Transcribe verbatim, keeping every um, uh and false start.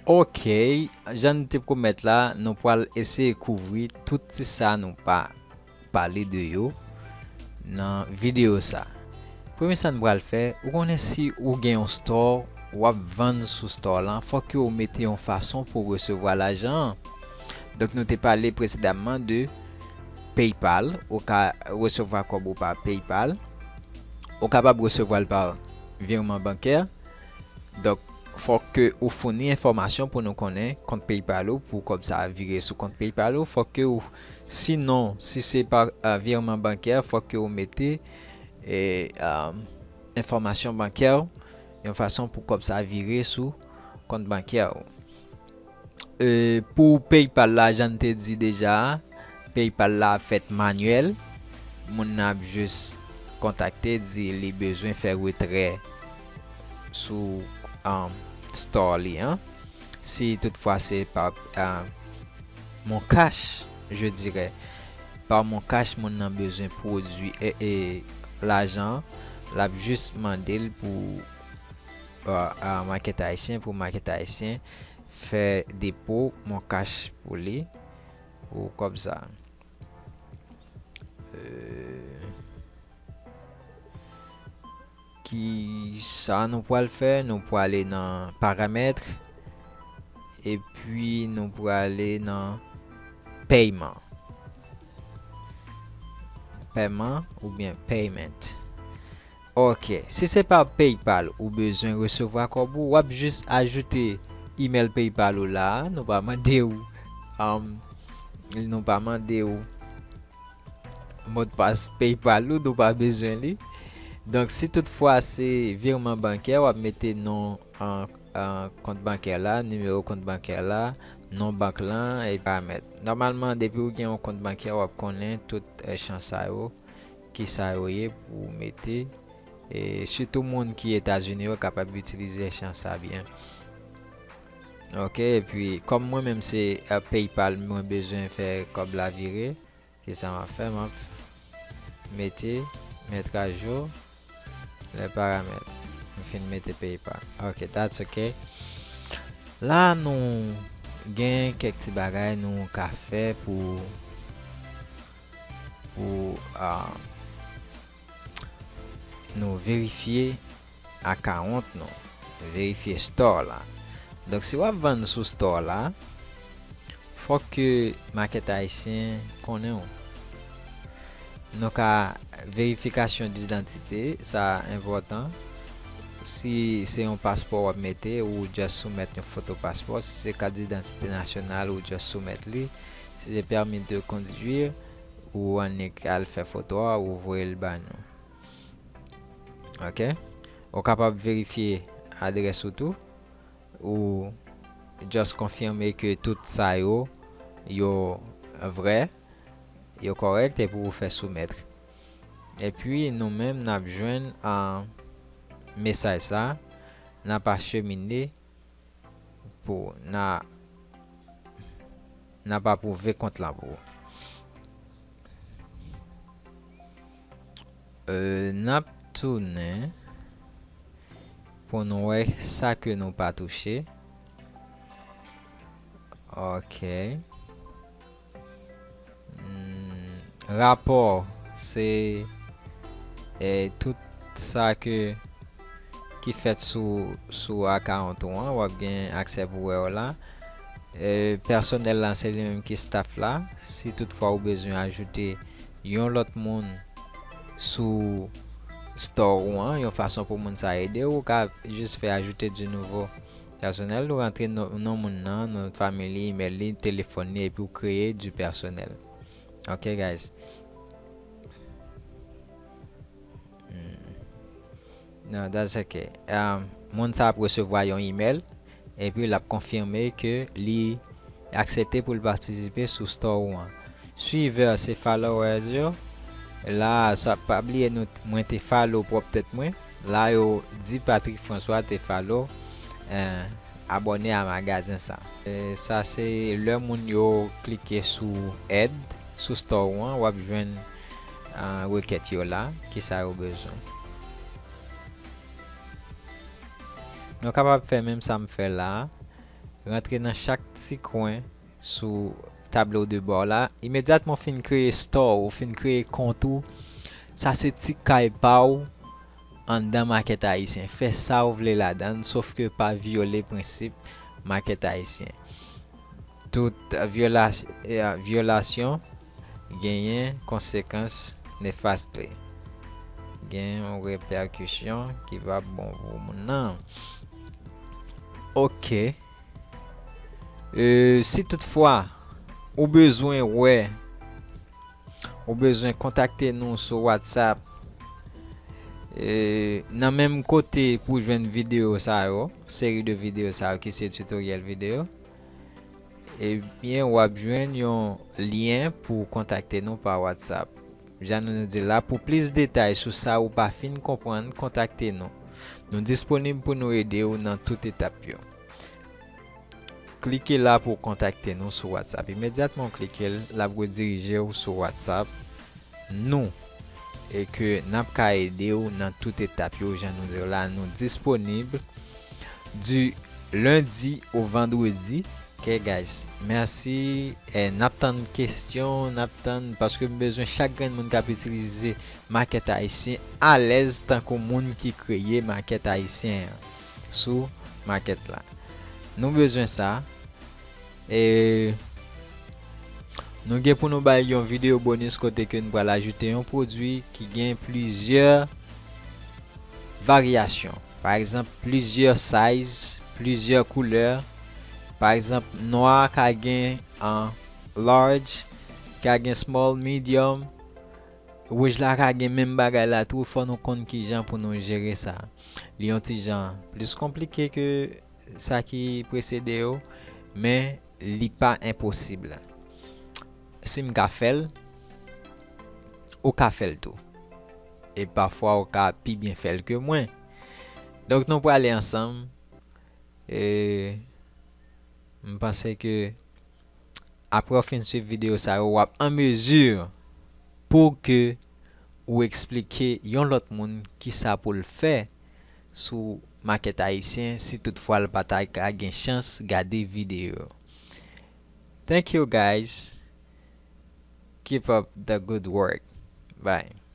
Ok, jan n te pwomèt la, nou pral eseye kouvri tout ti sa nou pa pale de yo nan videyo sa. Premye sa n pral fè, ou konnen si ou gen yon store, w ap vann sou store lan, fòk ke ou mete yon fason pou w resevwa lajan an. Donk nou te pale presedaman de PayPal, ou ka resevwa kòb ou pa PayPal, ou kapab resevwa l pa virman bankè. Donk, fòk ke ou founi enfòmasyon pou nou konnen kont PayPal ou, pou kòb sa a vire sou kont PayPal ou. Fòk ke ou, sinon, si se pa, ah, virman bankè, fòk ke ou mete, e, ah, enfòmasyon bankè w, yon fason pou kòb sa a vire sou kont bankè ou. E, pou PayPal la, jan n te di deja, PayPal la ap fèt manyèl. Moun nan ap jis kontakte, di li bezwen fè retrè sou, um, store li an. Si toutfwa se pa, um, Mon Cash, je dirais, pa Mon Cash, moun nan bezwen pwodui, e, e, lajan, l ap jis mande l pou, uh, uh, Market Haïtien, pou Market Haïtien fè depo Mon Cash pou li, pou kòb sa. Euh, ki sa nou pral fè? Nou prale nan paramèt, epi nou prale nan pèyman. Pèman oubyen payment. Ok, si se pa PayPal ou bezwen resevwa kòb ou, w ap jis ajoute email PayPal ou la, nou pa mande w, um, nou pa mande w modpas PayPal ou, nou pa bezwen li. Donk, si toutfwa se virman bankè, w ap mete non an, an kont bankè la, nimewo kont bankè la, non bank lan, e paramèt. Nòmalman, depi w gen yon kont bankè, w ap konnen tout, eh, chan sa yo, ki sa yo ye pou w mete. E sitou moun ki Etazini yo kapab itilize chan sa byen. Ok, epi kòm mwen menm se, eh, PayPal mwen bezwen fè kòb la vire, kisa m ap fè? M ap mete, mettre à jour les paramètres. M fin mete PayPal. Ok, that's ok. La nou gen kèk ti bagay nou ka fè pou, pou, ah, nou verifye account nou, verifye store la. Donk, si w ap vann sou store la, fòk ke Market Haïtien konnen w. Nou ka verifikasyon didantite, sa enpòtan. Si se yon paspò w ap mete, ou just soumèt yon foto paspò. Si se kat didantite nasyonal, ou just soumèt li. Si se permis de conduire, ou annik al fè foto a, ou voye l ba nou. Ok? Ou kapab verifye adrès ou tou. Ou just konfime ke tout sa yo, yo vrè, yo kòrèk, epi ou fè soumèt. Epi nou menm n ap jwenn, ah, mesaj sa, n ap achemine pou n a, n ap apwouve kont lan pou ou. Euh, n ap tounen pou nou wè sa ke nou pa touche. Ok. Hmm, rapò, se, eh, tout sa ke, ki fèt sou, sou account ou an, w ap gen aksè pou wè yo la. Eh, pèsonèl la, se li menm ki staff la. Si toutfwa ou bezwen ajoute yon lòt moun sou store ou an, yon fason pou moun sa ede w, ou ka jis fè ajouter du nouveau personnel, ou rantre non, non moun nan, non fanmi li, email li, telefòn li, epi ou kreye du personnel. Ok, guys. Hmm. No, that's ok. Um, moun sa ap resevwa yon email, epi l ap konfime ke li aksepte pou l patisipe sou store ou an. Suiveur, se followers yo. La, sa, pa bliye nou, mwen te follow pwòp tèt mwen. La, yo di Patrick François te follow, eh, abòne a magazen sa. Eh, sa se lè moun yo klike sou add, sou store ou an, w ap jwenn, ah, rekèt yo la, kisa yo bezwen. Nou kapab fè menm sa m fè la a. Rantre nan chak ti kwen sou tablo de bò la. Imedyatman w fin kreye store, ou fin kreye kont ou, sa se ti kay pa w anndan makèt ayisyen. Fè sa w vle ladan l, sof ke pa vyole prensip makèt ayisyen. Tout vyola- eh, vyolasyon genyen konsekans nefast li. Gen yon repèkisyon ki pa bon pou moun nan. Ok. Euh, si toutfwa ou bezwen wè, ou bezwen kontakte nou sou WhatsApp, euh, nan menm kote pou jwenn videyo sa yo, seri de videyo sa yo ki se tutoriel videyo, ebyen, w ap jwenn yon lyen pou kontakte nou pa WhatsApp. Jan nou di la, pou plis detay sou sa ou pa fin konprann, kontakte nou. Nou disponib pou nou ede w nan tout etap yo. Klike la pou w kontakte nou sou WhatsApp. Imedyatman w klike l, l ap redirije w sou WhatsApp nou e ke n ap ka ede w nan tout etap yo. Jan nou di w la, nou disponib du lundi au vendredi. Ok, guys. Mèsi. Eh, n ap tann kesyon, n ap tann, paske m bezwen chak grenn moun k ap itilize makèt ayisyen alèz tankou moun ki kreye makèt ayisyen an sou makèt la. Nou bezwen sa. E nou gen pou nou bay yon videyo bonus kote ke nou pral ajoute yon pwodui ki gen plizyè varyasyon. Pa egzanp, plizyè size, plizyè koulè. Pa egzanp, nwa ka gen an large, ka gen small, medium. Wouj la ka gen menm bagay la tou, fò nou konn kijan pou nou jere sa. Li yon ti jan plis konplike ke sa ki presede yo, men li pa enposib. Si m ka fè l, ou ka fè l tou. E pafwa ou ka pi byen fè l ke mwen. Donk nou prale ansanm. E m panse ke apre w fin swiv videyo sa yo, w ap an mezi pou ke ou eksplike yon lòt moun kisa pou l fè sou makèt ayisyen, si toutfwa l pa ta ka gen chans gade videyo. Thank you, guys. Keep up the good work. Bye.